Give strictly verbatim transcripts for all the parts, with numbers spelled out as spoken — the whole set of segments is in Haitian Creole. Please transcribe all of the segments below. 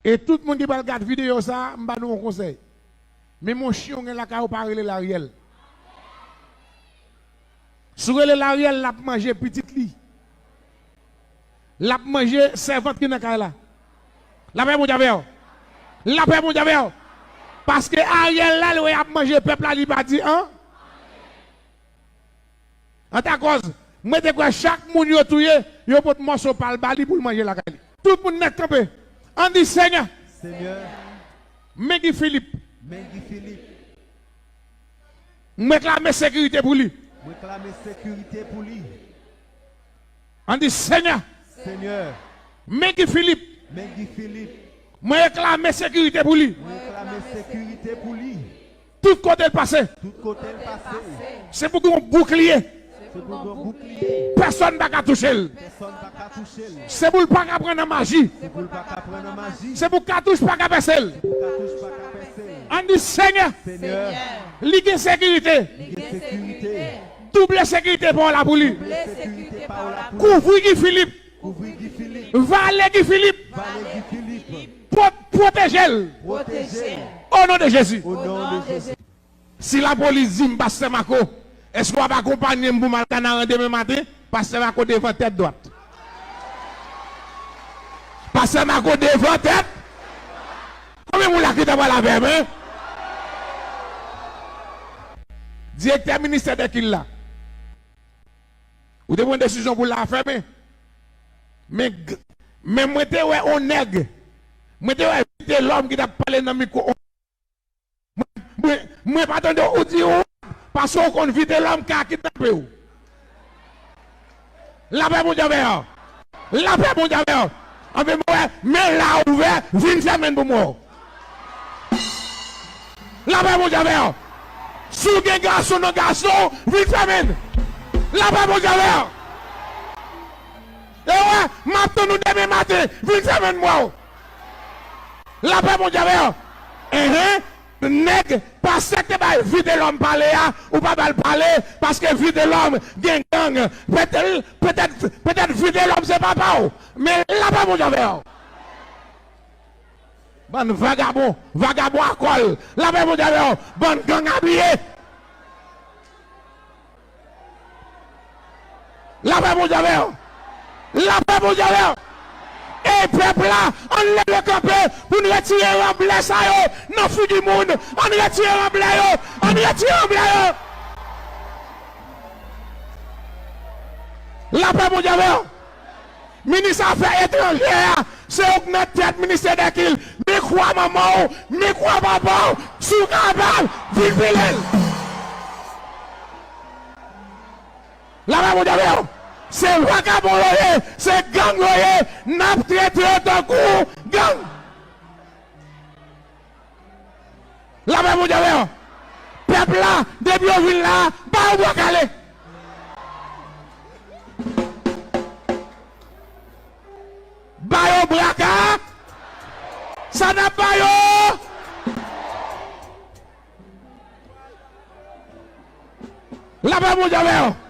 E tout moun ki pral gad videyo sa a, m ba nou yon konsèy. Menm yon chen w gen lakay ou, pa rele l Ariel. Si w rele l Ariel, l ap manje pitit li. L ap manje sèvant ki nan kay la. Lapè Bondye avè w. Lapè Bondye avè w. Paske Ariel la, l wè y ap manje pèp la, li pa di an. Antakòz, mwen te kwè chak moun yo touye, yo pot mòso pa l ba li pou l manje lakay li. Tout moun nèt kanpe. Ann di, Senyè, Senyè, men Guy Philippe. Men Guy Philippe. Mwen klame sekirite pou li. Mwen klame sekirite pou li. Ann di, Senyè, Senyè, men Guy Philippe. Men Guy Philippe. Mwen reklame sekirite pou li. Mwen reklame sekirite pou li. Tout kote l pase. Tout kote l pase. Se pou gen yon boukliye. Se pou gen yon boukliye. Pèsonn pa ka touche l. Pèsonn pa ka touche l. Se pou l pa ka pran nan maji. Se pou l pa ka pran nan maji. Se pou katouch pa ka pèse l. Se pou katouch pa ka pèse l. Ann di, Senyè, Senyè, li gen sekirite. Li gen sekirite. Double sekirite pa w la pou li. Double sekirite pa w la pou li. Kouvri Guy Philippe. Kouvri Guy Philippe. Vale Guy Philippe. Vale Guy Philippe. Pwo-, pwoteje l. Pwoteje l. O non de Jezi. O non de Jezi. Si lapolis di m, Pastè Marco, èske w ap akonpanye m pou m al Kanaran demen maten? Pastè Marco devan tèt dwat. Pastè Marco devan tèt. Konbyen moun la ki ta pral avè m, en? Direktè ministè dèkil la. Ou te pran desizyon pou l la fèmen. Men, g- men mwen te wè on nèg. Mwen te wè Vitelhomme ki t ap pale nan mikwo. Mwen, mwen, mwen pa tande ou di ou, paske ou konn Vitelhomme ka kidnape w. Lapè Bondye avè w. Lapè Bondye avè w. Anben, mwen wè, men la ouvè, vin fèmen pou mwen. Lapè Bondye avè w. Si w gen gason nan gason, vin fèmen. Lapè Bondye avè w. E wè, m ap tann ou demen maten, vin fèmen mwen. Lapè Bondye avè w. Enhen. Nèg, pastè k te bay Vitelhomme pale a, ou pa ba l pale, paske Vitelhomme gen gang. Petèt, petèt, petèt Vitelhomme se papa w, men lapè Bondye avè w. Bann vagabon, vagabon a kòl, lapè Bondye avè w, bann gang abiye. Lapè Bondye avè w. Lapè Bondye avè w. Ey pèp la, ann leve kanpe pou n retire ranblè sa yo nan figi moun. Ann retire ranblè yo. Ann retire ranblè yo. Lapè Bondye avè w. Minis afè etranje a, se ou k nan tèt ministè dèkil. Men kwa manman w, men kwa papa w, si w kapab, vin pile l. Lapè Bondye avè w. Se vagabon yo ye, se gang yo ye, n ap trete yo tankou gang. Lapè Bondye avè w. Pèp la, depi yo vin la, ba yo bwa kale. Ba yo bwa ka-, sa n ap ba yo. Lapè Bondye avè w.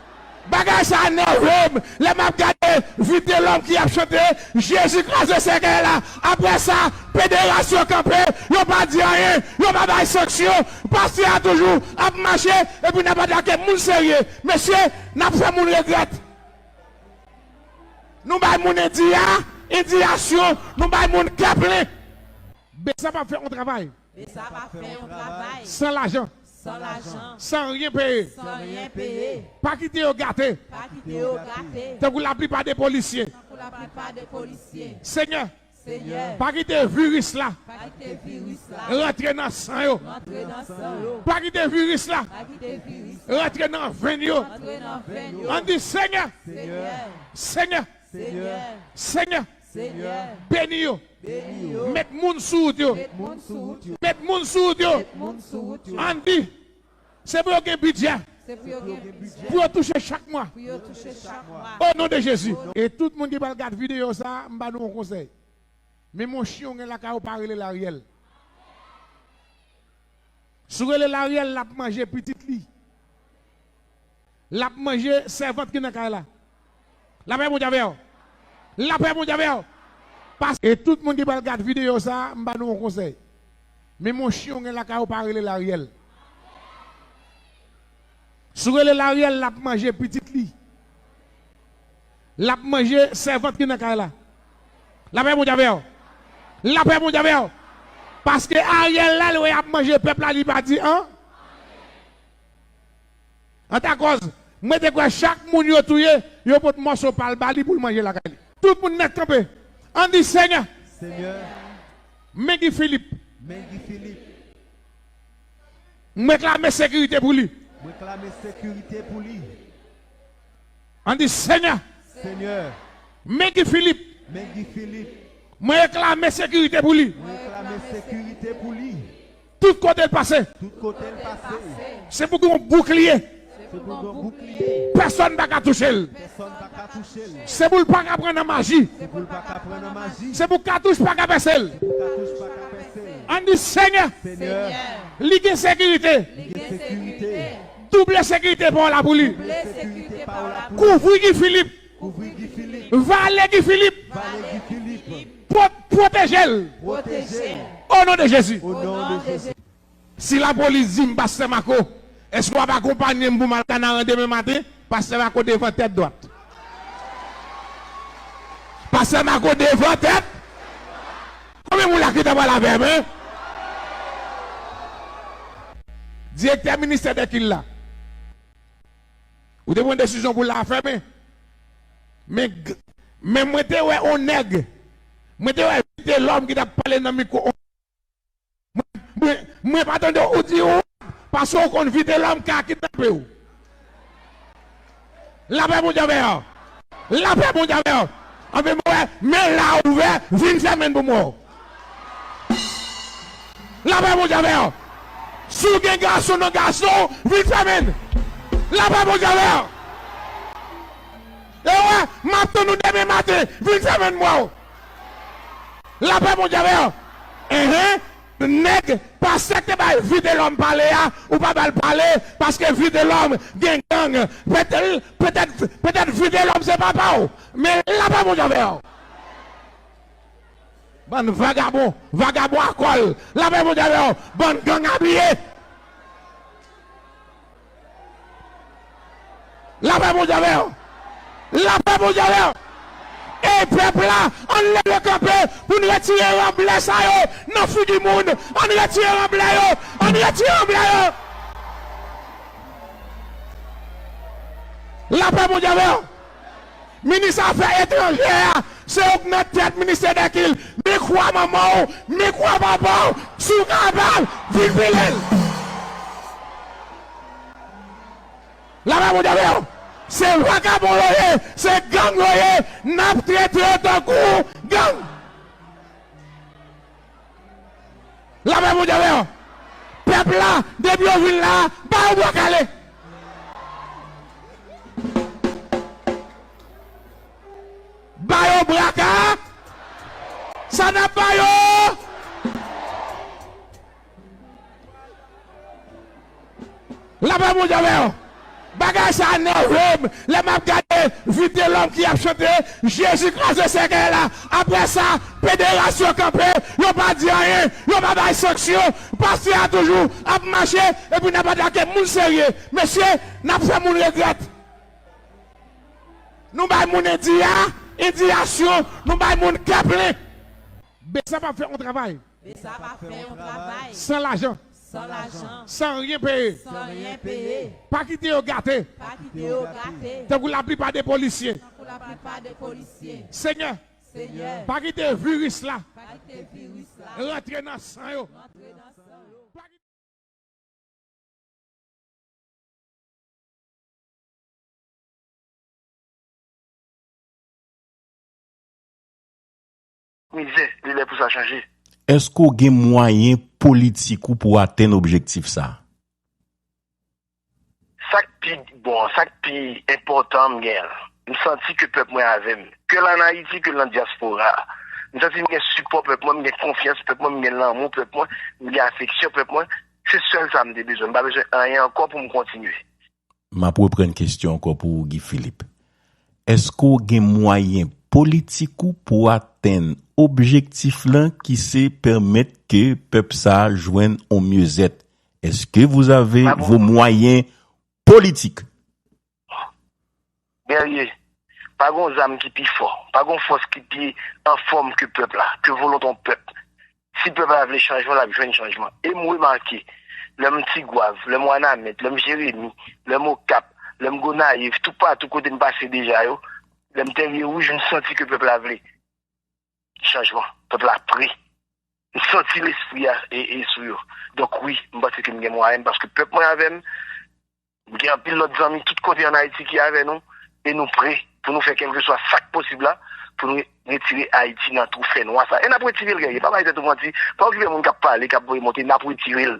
Bagay sa nève m. Lè m ap gade Vitelhomme ki ap chante, Jezi kraze sèkèy la. Apre sa, pederasyon kanpe, yo pa di anyen, yo pa bay sanksyon. Pastè a toujou ap mache, epi n ap atake moun serye. Mesye, n ap fè moun regrèt. Nou bay moun endiya-, endiyasyon, nou bay moun kè plen. Bsap ap fè yon travay. Bsap ap fè yon travay. San lajan. San lajan. San ryen peye. San ryen peye. Pa kite yo gate. Pa kite yo gate. Tankou laplipa de polisye. Tankou laplipa de polisye. Senyè, Senyè, pa kite viris la, pa kite viris la, rantre nan san yo. Rantre nan san yo. Pa kite viris la, pa kite viris la, rantre nan venn yo. Rantre nan venn yo. Ann di, Senyè, Senyè, Senyè, Senyè, Senyè, Senyè, beni yo. Beni yo. Met moun sou wout yo. Met moun sou wout yo. Met moun sou wout yo. Met moun sou wout yo. Ann di, se pou yo gen bidjè. Se pou yo gen bidjè. Pou yo touche chak mwa. Pou yo touche chak mwa. O non de Jezi. E tout moun ki pral gad videyo sa a, m ba nou yon konsèy. Menm yon chen w gen lakay ou, pa rele l Ariel. Si w rele l Ariel, l ap manje pitit li. L ap manje sèvant ki nan kay la. Lapè Bondye avè w. Lapè Bondye avè w. Pas, e tout moun ki pral gad videyo sa a, m ba nou yon konsèy. Menm yon chen w gen lakay ou, pa rele l Ariel. Si w rele l Ariel, l ap manje pitit li. L ap manje sèvant ki nan kay la. Lapè Bondye avè w. Lapè Bondye avè w. Paske Ariel la, l wè y ap manje pèp la, li pa di an. Antakòz, mwen te kwè chak moun yo touye, yo pot mòso pa l ba li pou l manje lakay li. Tout moun nèt kanpe. Ann di, Senyè, Senyè, men Guy Philippe. Men Guy Philippe. Mwen klame sekirite pou li. Mwen klame sekirite pou li. Ann di, Senyè, Senyè, men Guy Philippe. Men Guy Philippe. Mwen reklame sekirite pou li. Mwen reklame sekirite pou li. Tout kote l pase. Tout kote l pase. Se pou gen yon boukliye. Se pou gen yon boukliye. Pèsonn pa ka touche l. Pèsonn pa ka touche l. Se pou l pa ka pran nan maji. Se pou l pa ka pran nan maji. Se pou katouch pa ka pèse l. Se pou katouch pa ka pèse l. Ann di, Senyè, Senyè, li gen sekirite. Li gen sekirite. Double sekirite pa w la pou li. Double sekirite pa w la pou li. Kouvri Guy Philippe. Kouvri Guy Philippe. Vale Guy Philippe. Vale Guy Philippe. Pwo-, pwoteje l. Pwoteje l. O non de Jezi. O non de Jezi. Si lapolis di m, Pastè Marco, èske w ap akonpanye m pou m al Kanaran demen maten? Pastè Marco devan tèt dwat. Pastè Marco devan tèt. Konbyen moun la ki ta pral avè m, en? Direktè ministè dèkil la. Ou te pran desizyon pou l la fèmen. Men, g- men mwen te wè on nèg. Mwen te wè Vitelòm ki t ap pale nan mikwo. Mwen, mwen, mwen pa tande ou di ou, paske ou konn Vitelòm ka kidnape w. Lapè Bondye avè w. Lapè Bondye avè w. Anfen, mwen wè, men la ouvè, vin fèmen pou mwen. Lapè Bondye avè w. Si w gen gason nan gason, vin fèmen. Lapè Bondye avè w. E wè, m ap tann ou demen maten, vin fèmen mwen. Lapè Bondye avè w. Enhen. Nèg, pastè k te bay Vitelòm pale a, ou pa ba l pale, paske Vitelòm gen gang. Petèt, petèt, petèt Vitelòm se papa w, men lapè Bondye avè w. Bann vagabon, vagabon a kòl, lapè Bondye avè w, bann gang abiye. Lapè Bondye avè w. Lapè Bondye avè w. Ey pèp la, ann leve kanpe pou n retire ranblè sa yo nan figi moun. Ann retire ranblè yo. Ann retire ranblè yo. Lapè Bondye avè w. Minis afè etranjè a, se ou k nan tèt ministè dèkil. Mikwo a manman w, mikwo a papa w, si w kapab, vin pile l. Lapè Bondye avè w. Se vagabon yo ye, se gang yo ye, n ap trete yo tankou gang. Lapè Bondye avè w. Pèp la, depi yo vin la, ba yo bwa kale. Ba yo bwa ka-, sa n ap ba yo. Lapè Bondye avè w. Bagay sa nève m. Lè m ap gade Vitelòm ki ap chante, Jezi kraze sèkèy la. Apre sa, pederasyon kanpe, yo pa di anyen, yo pa bay sanksyon. Pastè a toujou ap mache, epi n ap atake moun serye. Mesye, n ap fè moun regrèt. Nou bay moun endiya-, endiyasyon, nou bay moun kè plen. Besa p ap fè yon travay. Besa p ap fè yon travay. San lajan. San lajan. San anyen peye. San anyen peye. Pa kite yo gate. Pa kite yo gate. Tankou laplipa de polisye. Tankou laplipa de polisye. Senyè. Senyè. Pa kite viris la. Pa kite viris la. Rantre nan san yo. Rantre nan san yo. Mizè, li lè pou sa chanje. Èske w gen mwayen politik ou pou w atenn objektif sa a? Sa k pi bon, sa k pi enpòtan m gen an, m santi ke pèp mwen avè m. Ke l ann Ayiti, ke l nan dyaspora a. M santi m gen sipò pèp mwen, m gen konfyans pèp mwen, m gen lanmou pèp mwen, m gen afeksyon pèp mwen. Se sèl sa m te bezwen. M pa bezwen anyen ankò pou m kontinye. M ap reprann kesyon ankò pou ou, Guy Philippe. Èske w gen mwayen politik ou pou atenn objektif lan ki se pèmèt ke pèp sa a jwenn on myezèt? Est-ce que vous avez vos moyens politiques? Guerrier, pa gon zam ki pi fò, pa gon fòs ki pi anfòm ke pèp la, ke volonte yon pèp. Si pèp la vle chanjman, l ap jwenn chanjman. E m remake, lè m Tigwav, lè m Wanament, lè m Jeremi, lè m Okap, lè m Gonayiv, toupatou kote m pase deja yo, lè m Tè Rive Wouj, m santi ke pèp la vle chanjman. Pèp la pre. M santi lespri a e, e sou yo. Donk wi, m panse ke m gen mwayen m paske pèp mwen avè m. M gen anpil lòt zanmi tout kote ann Ayiti ki avè nou e nou pre pou nou fè kèlkeswa sa k posib la pou nou retire Ayiti nan twou fènwa sa. E n ap retire l, Guerrier. Pa bay tèt ou manti. Pa okipe moun k ap pale, k ap voye monte. N ap retire l.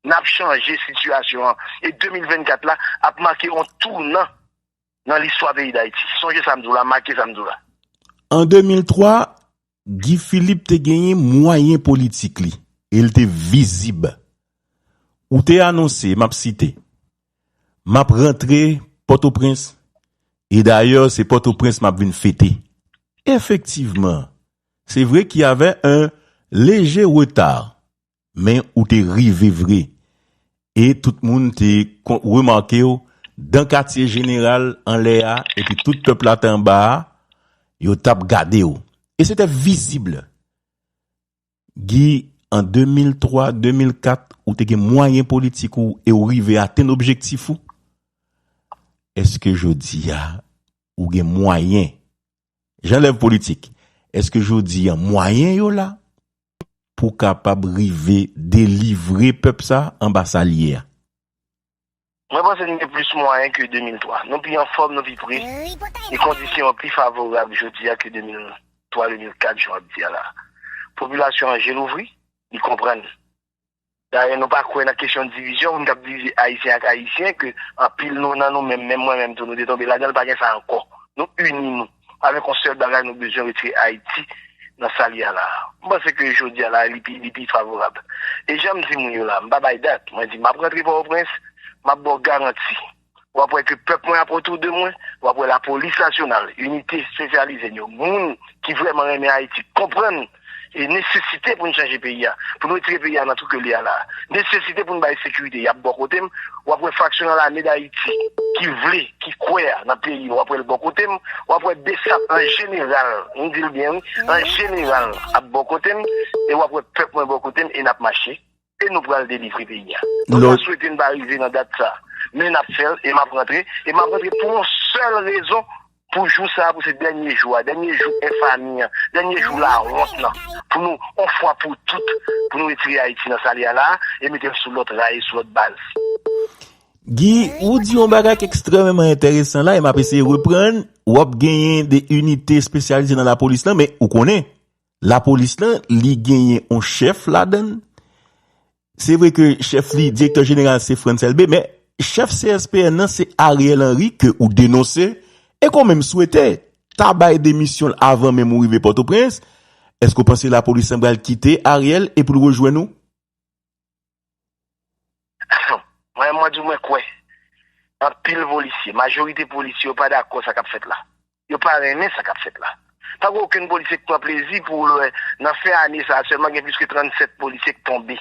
N ap chanje sitiyasyon an. E de mil vennkat la ap make yon tounan nan listwa peyi Dayiti. Sonje sa m di w la, make sa m di w la. An de mil twa, Guy Philippe te genyen mwayen politik li, e l te vizib. Ou te anonse, m ap site, "M ap rantre Pòtoprens, e dayè se Pòtoprens m ap vin fete." Efektivman, se vre ki avè un léger retard, men ou te rive vre. E tout moun te kon- remake w dan katye jeneral anlè a, epi tout pèp la te anba a, yo t ap gade w. E se te vizib. Guy, an de mil twa, de mil kat, ou te gen mwayen politik ou e ou rive atenn objektif ou. Èske jodi a, ou gen mwayen? J'enlève politik. Èske jodi a, mwayen yo la pou kapab rive delivre pèp sa anba sa l ye a? Mwen panse nou gen plis mwayen ke de mil twa. Nou pi anfòm, nou pi pre. E kondisyon an pi favorab jodi a ke de mil twa, de mil kat, jan w ap di a la. Popilasyon an je l ouvri, li konprann. Dayè, nou pa kwè nan kesyon divizyon, moun k ap divize Ayisyen ak Ayisyen, ke anpil nou nan nou menm, menm mwen menm tou, nou te tonbe ladan l, pa gen sa ankò. Nou ini nou. Avèk yon sèl bagay, nou bezwen retire Ayiti nan sa l ye a la a. M panse ke jodi a la, li pi, li pi favorab. E jan m di moun yo la, m pa bay dat, mwen di m ap rantre Pòtoprens, m ap ba w garanti. W ap wè ke pèp mwen ap otou de mwen, w ap wè lapolis nasyonal, inite espesyalize n yo, moun ki vrèman renmen Ayiti, konprann e nesesite pou n chanje peyi a, pou n retire peyi a nan twou ke l ye a la a. Nesesite pou n bay sekirite, y ap bò kote m. W ap wè fraksyon nan lame Dayiti ki vle, ki kwè a nan peyi, w ap wè l bò kote m. W ap wè BSAP an jeneral, m di l byen wi, an jeneral ap bò kote m, e w ap wè pèp mwen bò kote m, e n ap mache, e nou pral delivre peyi a. Nou pa swete n pa rive nan dat sa, men n ap fè l, e m ap rantre, e m ap rantre pou yon sèl rezon, pou jou sa a, pou se dènye jou a, dènye jou enfami an, dènye jou lawont lan, pou nou, yon fwa pou tout, pou nou retire Ayiti nan sa l ye a la a, e mete l sou lòt ray, sou lòt baz. Guy, ou di yon bagay ki ekstrèmeman enteresan la, e m ap eseye reprann, w ap genyen de inite espesyalize nan lapolis lan, men ou konnen, lapolis lan, li genyen yon chèf ladan l. Se vre ke chèf li, direktè jeneral, se Frantz Elbé, men chèf C S P N nan, se Ariel Henry ke ou denonse, e ke w menm swete ta bay demisyon l avan menm ou rive Pòtoprens. Èske w panse lapolis lan pral kite Ariel epi l rejwenn ou? Mwen, mwen di w, mwen kwè. Anpil polisye, majorite polisye yo pa dakò sa k ap fèt la. Yo pa renmen sa k ap fèt la. Pa gen okenn polisye k pran plezi pou w wè nan fen ane sa a sèlman gen plis ke trannsèt polisye k tonbe.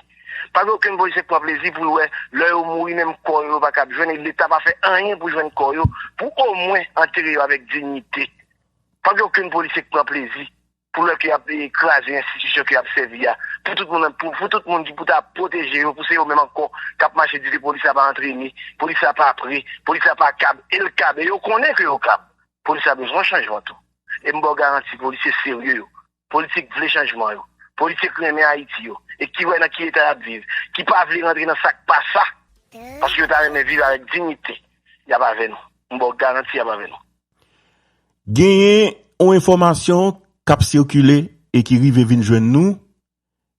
Pa gen okenn polisye k pran plezi pou l wè lè yo mouri menm kò yo pa kab jwenn e Leta pa fè anyen pou jwenn kò yo, pou omwen antere yo avèk diyite. Pa gen okenn polisye k pran plezi pou lè ke y ap, eh, kraze enstitisyon ke y ap sèvi a. Pou tout moun, pou, pou tout moun ki pou ta pwoteje yo, pou se yo menm ankò k ap mache di ke polis la pa antrene, polis la pa pre, polis la pa kab, e l kab, e yo konnen ke yo kab. Polis la bezwen chanjman tou. E m ba w garanti, polisye serye yo, polisye k vle chanjman yo, polisye k renmen Ayiti yo, e ki wè nan ki eta y ap viv, ki pa vle rantre nan sa k pa sa, paske yo ta renmen viv avèk diyite, y ap avè nou. M ba w garanti y ap avè nou. Genyen yon enfòmasyon k ap sikile e ki rive vin jwenn nou,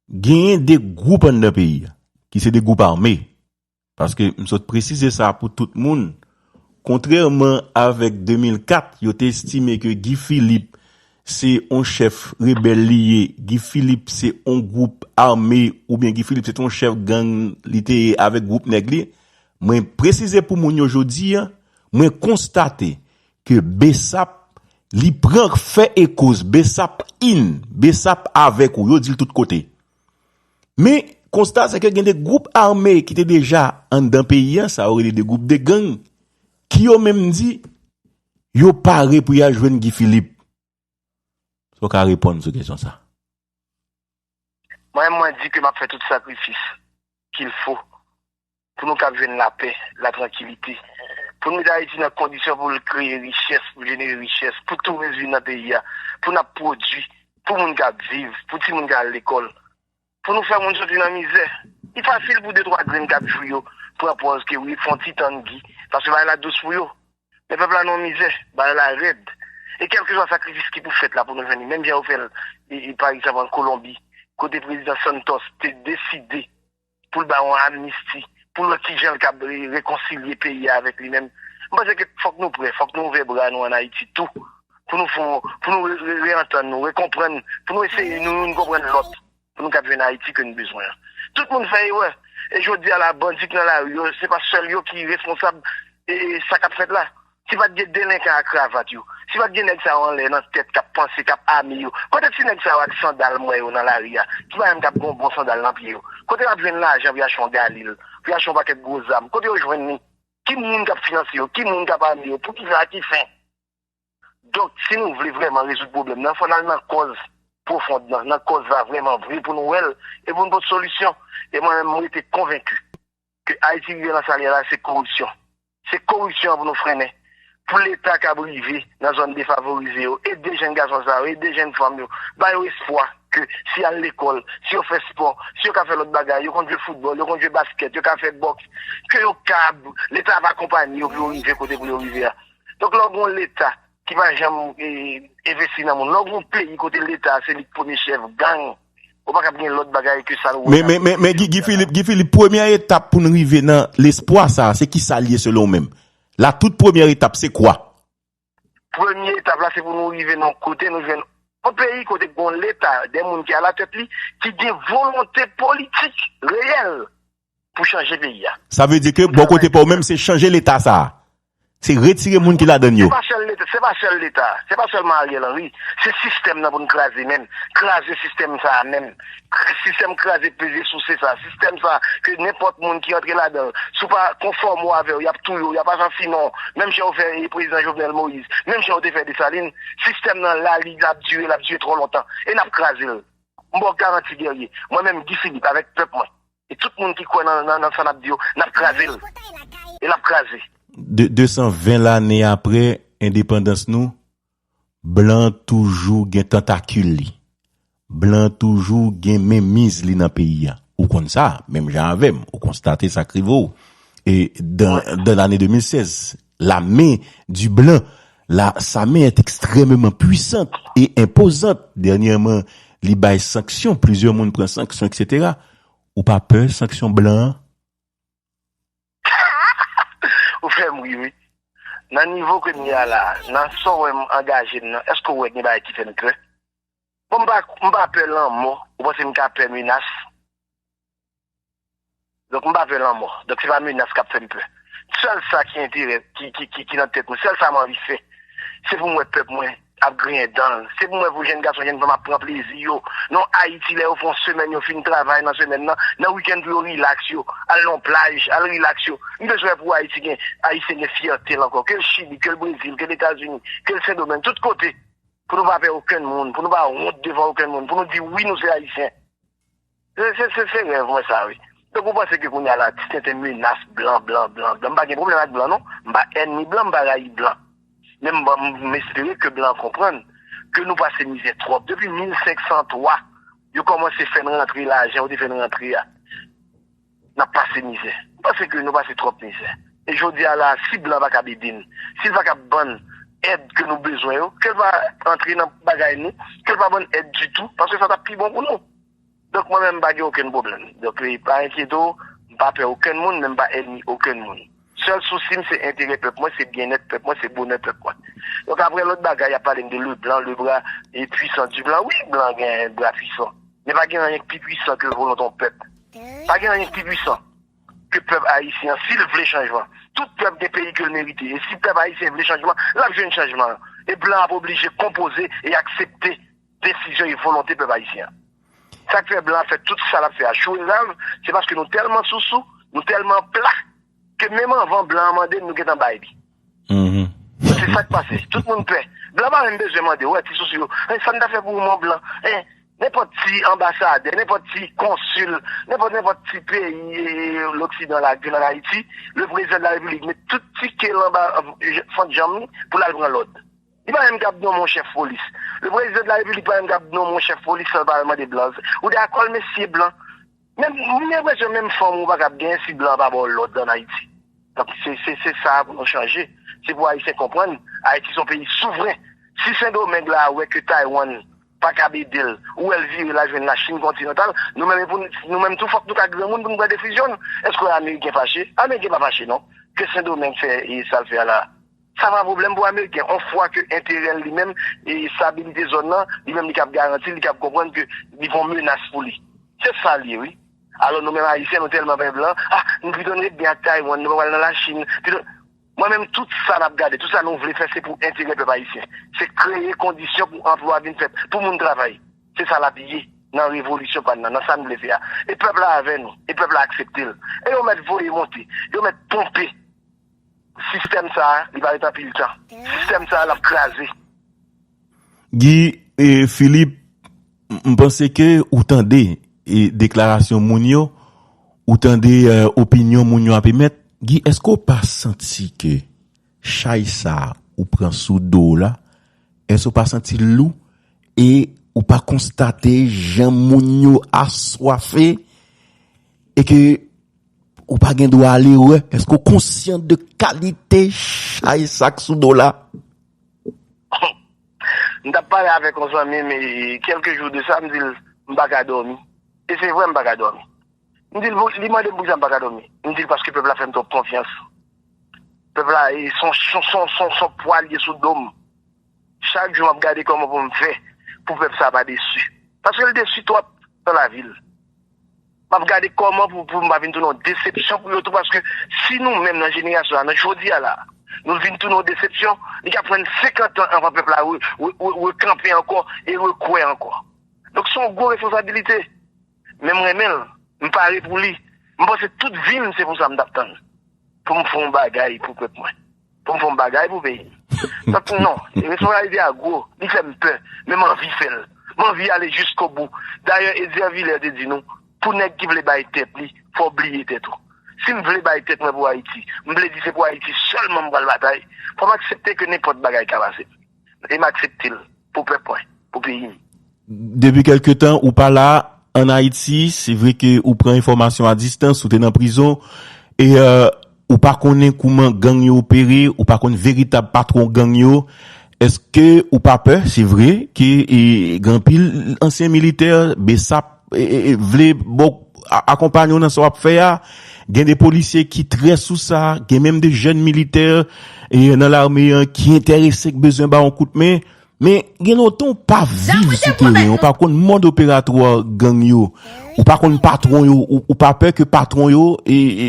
genyen de gwoup anndan peyi a, ki se de gwoup ame. Paske m sot presize sa pou tout moun. Kontrèman avèk de mil kat, yo te estime ke Guy Philippe se yon chèf rebèl li ye, Guy Philippe se yon gwoup ame oubyen Guy Philippe se te yon chèf gang li te ye avèk gwoup nèg li. Mwen presize pou moun yo jodi a, mwen konstate ke BSAP Li pran fè e koz, BSAP in, BSAP avèk ou, yo di l tout kote. Men, konsta se ke gen de gwoup ame ki te deja anndan peyi a, sa yo rele de gwoup de gang, ki yo menm di, yo pare pou y al jwenn Guy Philippe. Sa w ka reponn sou kesyon sa? Mwen, mwen di ke m ap fè tout sakrifis qu'il faut pou nou kab jwenn lapè, latrankilite. Pou n met Ayiti nan kondisyon pou l kreye richès, pou l jenere richès, pou touris vin nan peyi a, pou n ap pwodui, pou moun kab viv, pou timoun ka al lekòl, pou nou fè moun soti nan mizè. Li fasil pou de twa grenn kab jwi yo pran pòz ke wi, fè yon ti tann Guy, paske bagay la dous pou yo. Men pèp la nan mizè, bagay la rèd. E kèlkeswa sakrifis ki pou fèt la pou nou jwenn li, menm jan yo fè l, e, e, pa egzanp, an Kolonbi, kote prezidan Santos te deside pou l ba yon amnisti, pou l wè kijan l kab re- rekonsilye peyi a avèk li menm. M panse ke fòk nou prè, fòk nou ouvè bra nou ann Ayiti tou, pou nou fè, pou nou re- re- reantann nou, rekonprann, pou nou eseye nou youn konprann lòt, pou nou kab jwenn Ayiti ke nou bezwen an. Tout moun fè erè. E jodi a la, bandi k nan lari yo, se pa sèl yo ki responsab e sa k ap fèt la. Si pa t gen delenkan a kravat yo, si pa t gen nèg sa yo anlè nan tèt k ap panse, k ap ame yo, kote ti nèg sa yo ak sandal m wè yo nan lari a, ki pa menm k ap gen yon bon sandal nan pye yo? Kote y ap jwenn lajan pou y achte yon galil, pou y achte yon pakèt gwo zam? Kote yo jwenn li? Ki moun k ap finanse yo? Ki moun k ap ame yo? Poukisa? A ki fen? Donk, si nou vle vrèman rezoud pwoblèm nan, fò n al nan kòz pwofon nan, nan kòz la vrèman vre pou nou wè l e pou n pot solisyon. E mwen menm, mwen rete konvenki ke Ayiti rive nan sa l ye la, se koripsyon. Se koripsyon an pou nou frennen. Pou Leta kab rive nan zòn defavorize yo, ede jenn gason sa yo, ede jenn fanm yo, ba yo espwa ke si y al lekòl, si yo fè spò, si yo ka fè lòt bagay, yo konn jwe foutbòl, yo konn jwe baskèt, yo ka fè bòks, ke yo kab, Leta ap akonpanye yo pou yo rive kote pou yo rive a. Donk, lè w gen yon Leta ki pa janm e, envesti nan moun, lè w gen yon peyi kote Leta se li k premye chèf gang, ou pa kab gen lòt bagay ke sa nou wè. Men, men, men, men Guy, Guy Philippe, Guy Philippe, premyè etap pou n rive nan lespwa sa, se ki sa l ye selon w menm? La tout premyè etap, se kwa? Premye etap la, se pou nou rive nan yon kote nou jwenn yon peyi kote gen yon Leta, de moun ki alatèt li, ki gen volonte politik reyèl pou chanje peyi a. Sa vle di ke bò kote pa w menm, se chanje Leta sa a. Se retire moun ki ladann yo. Se pa sèl Leta, se pa sèl Leta, se pa sèlman Ariel Henry. Se sistèm nan pou n kraze menm. Kraze sistèm sa a menm. Sistèm kraze peze souse sa. Sistèm sa a ke nenpòt moun ki antre ladan l, si w pa konfòme w avè yo, y ap touye w, y ap asansinon w. Menm jan yo fè prezidan Jovenel Moïse, menm jan yo te fè Desalin, sistèm nan la, li l ap dire, l ap dire twò lontan. E n ap kraze l. M ba w garanti, Guerrier. Mwen menm, Guy Philippe, avèk pèp mwen, e tout moun ki kwè nan, nan, nan sa n ap di yo, n ap kraze l. E l ap kraze. De, de san ven lane apre endepandans nou, blan toujou gen tantakil li. Blan toujou gen menmiz li nan peyi a. Ou konn sa, menm jan avè m, ou konstate sa k rive w. E dan, dan lane de mil sèz, la main du blanc, la, sa main est extrêmement puissante et imposante. Dènyèman, li bay sanksyon, plizyè moun pran sanksyon, etsetera. Ou pa pè sanksyon blan an? Ou fè m ri, wi. Nan nivo ke m ye a la, nan sa w wè m angaje m nan, èske w wè gen bagay ki fè m pè? Bon, m pa, m pa pè lanmò. Ou panse m ka pè menas? Donk, m pa pè lanmò. Donk, se pa menas k ap fè m pè. Sèl sa ki enterè, ki, ki, ki, ki nan tèt mwen, sèl sa m anvi fè, se pou m wè pèp mwen ap griyen dan l. Se pou m wè pou jèn gason, jèn fanm ap pran plezi yo. Nan Ayiti, lè yo fè yon semèn, yo fin travay nan semèn nan, nan wikenn pou yo rilaks yo, al nan yon plaj, al rilaks yo. M bezwen wè pou Ayiti gen, Ayisyen gen fyète l ankò. Ke l Chili, ke l Brezil, ke l Etazini, ke l Sendomeng, tout kote. Pou nou pa pè okenn moun, pou nou pa wont devan okenn moun, pou nou di wi, nou se Ayisyen. Se, se, se, se rèv mwen sa, wi. Donk, ou panse ke kounye a la, ti tenten menas blan, blan, blan, blan. M pa gen pwoblèm ak blan, non. M pa ènmi blan, m pa rayi blan. Men m, m, m espere ke blan konprann ke nou pase mizè twòp. Depi mil senk san twa, yo kòmanse fè n rantre lajan, yo te fè n rantre a. N ap pase mizè. M panse ke nou pase twòp mizè. E jodi a la, si blan pa kab ede n, si l pa kab ban n èd ke nou bezwen yo, ke l pa antre nan bagay nou, ke l pa ban n èd ditou, paske sa t ap pi bon pou nou. Donk, mwen menm, m pa gen okenn pwoblèm. Donk, e, pa enkyete w, m pa pè okenn moun, men m pa ènmi okenn moun. Sèl sousi m, se enterè pèp mwen, se byennèt pèp mwen, se bonè pèp mwen. Donk, apre lòt bagay, y ap pale m de le blanc, le bras, e, puissant du blanc. Wi, blan gen bra pwisan. Men pa gen anyen k pi pwisan ke volonte yon pèp. Pa gen anyen k pi pwisan ke pèp ayisyen an, si l vle chanjman. Tout pèp gen peyi ke l merite. E si pèp ayisyen vle chanjman, l ap jwenn chanjman an. E blan ap oblije konpoze e aksepte desizyon e volonte pèp ayisyen an. Sa k fè blan ap fè tout sa l ap fè a chou e rav, se paske nou tèlman sousou, nou tèlman pla, ke menm anvan blan an mande n, nou gentan bay li. Se sa k pase. Tout moun pè. Blan pa menm bezwen mande w, wè, ti sousou yo. Sa n ta fè pou ou, mon blan? Nenpòt ti anbasadè, nenpòt ti konsil, nenpòt, nenpòt ti peyi loksidan la k vin ann Ayiti, le prezidan de la repiblik met tout ti ke l anba fant janm li pou l al pran lòd. Li pa menm kab nonmen yon chèf polis. Le prezidan de la repiblik pa menm kab nonmen yon chèf polis san l pa al mande blan. Ou dakò l, mesye blan? Menm, m gen enpresyon menm fanm ou pa kab genyen si blan pa ba w lòd ann Ayiti. Donk, se, se, se sa pou nou chanje. Se pou Ayisyen konprann, Ayiti se yon peyi souvren. Si Sendomeng la wè ke Taiwan pa kab ede l, ou wè l vire l al jwenn Lachin kontinantal, nou menm, pou, nou menm tou, fòk nou ka granmoun pou nou pran desizyon nou. Èske Ameriken fache? Ameriken pa fache, non. Ke Sendomeng fè e sa l fè a la, sa pa pwoblèm pou Ameriken. On fwa ke enterè l li menm, e estabilite zòn nan, li menm li kab garanti, li kab konprann ke li pa yon menas pou li. Se sa l ye, wi. Alò, nou menm Ayisyen, nou tèlman pè blan, ah, nou pito n ret byen ak Taiwan, nou pa pral nan Lachin. Pito, mwen menm, tout sa n ap gade, tout sa nou vle fè, se pou enterè pèp ayisyen. Se kreye kondisyon pou anplwa vin fèt, pou moun travay. Se sa l ap ye nan revolisyon pa n nan, nan sa n vle fè a. E pèp la avè nou, e pèp la aksepte l. E yo mèt voye monte, yo mèt ponpe. Sistèm sa a, li pa ret anpil tan. Sistèm sa a, l ap kraze. Guy, e, Philippe, m, m panse ke ou tande, e, deklarasyon moun yo, ou tande, e, opinyon moun yo ap emèt. Guy, èske w pa santi ke chay sa a ou pran sou do w la, èske w pa santi l lou? E ou pa konstate jan moun yo aswafe e ke ou pa gen dwa ale wè? Èske w konsyan de kalite chay sa k sou do w la? M t ap pale avèk yon zanmi m, e, kèlke jou de sa, m di l, m pa ka dòmi. E se vre, m pa ka dòmi. M di l, pou, li mande m poukisa m pa ka dòmi. M di l, paske pèp la fè m twòp konfyans. Pèp la, e, se yon, se yon, se yon, se yon, se yon pwa l ye sou do m. Chak jou, m ap gade kòman pou m fè pou pèp sa pa desi. Paske l desi twòp nan lavi l. M ap gade kòman pou, pou m pa vin tounen yon desepsyon pou yo tou, paske si nou menm nan jenerasyon sa, nan jodi a la, nou vin tounen yon desepsyon, li ka pran n senkant an anvan pèp la re, re, re, rekanpe ankò e rekwè ankò. Donk, se yon gwo responsabilite. Men m renmen l, m pare pou li. M panse tout vi m, se pou sa m t ap tann. Pou m fè yon bagay pou pèp mwen. Pou m fè yon bagay pou peyi m. Donk, non, responsabilite a gwo, li fè m pè, men m anvi fè l. M anvi ale jiskobou. Dayè, Eddy Villers te di nou, pou nèg ki vle bay tèt li, fò w bliye tèt ou. Si m vle bay tèt mwen pou Ayiti, m vle di se pou Ayiti sèlman m pral batay, fò m aksepte ke nenpòt bagay ka pase m. E m aksepte l pou pèp mwen, pou peyi m. Depi kèlke tan, ou pa la ann Ayiti, se vre ke ou pran enfòmasyon a distans, ou te nan prizon, e, e, ou pa konnen kouman gang yo opere, ou pa konn veritab patwon gang yo. Èske ou pa pè? Se vre ke, e, gen anpil ansyen militè, BSAP, e, e, e, vle ba w a-, akonpanye w nan sa w ap fè a. Gen de polisye ki trè sou sa, gen menm de jèn militè, e, nan lame an ki enterese, ki bezwen ba w yon kout men. Men gen lontan ou pa viv sou teren, ou pa konn mòd operatwa gang yo, ou pa konn patwon yo, ou, ou pa pè ke patwon yo, e, e,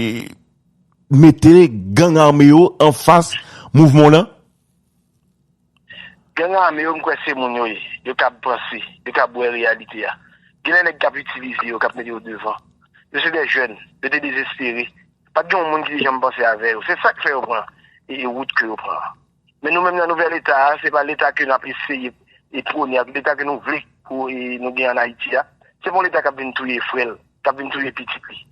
mete gang ame yo anfas mouvman w lan? Gang ame yo, m kwè se moun yo ye. Yo kab panse, yo kab wè reyalite a. Gen de nèg k ap itilize yo, k ap mete yo devan. Yo se de jèn, yo te dezespere. Pa t gen yon moun ki te janm panse avè yo. Se sa k fè yo pran e, e wout ke yo pran an. Men nou menm nan nouvèl eta a, se pa leta ke n ap eseye e pwone ak leta ke nou vle pou e, nou gen ann Ayiti a. Se pa yon leta k ap vin touye frè l, k ap vin touye pitit li.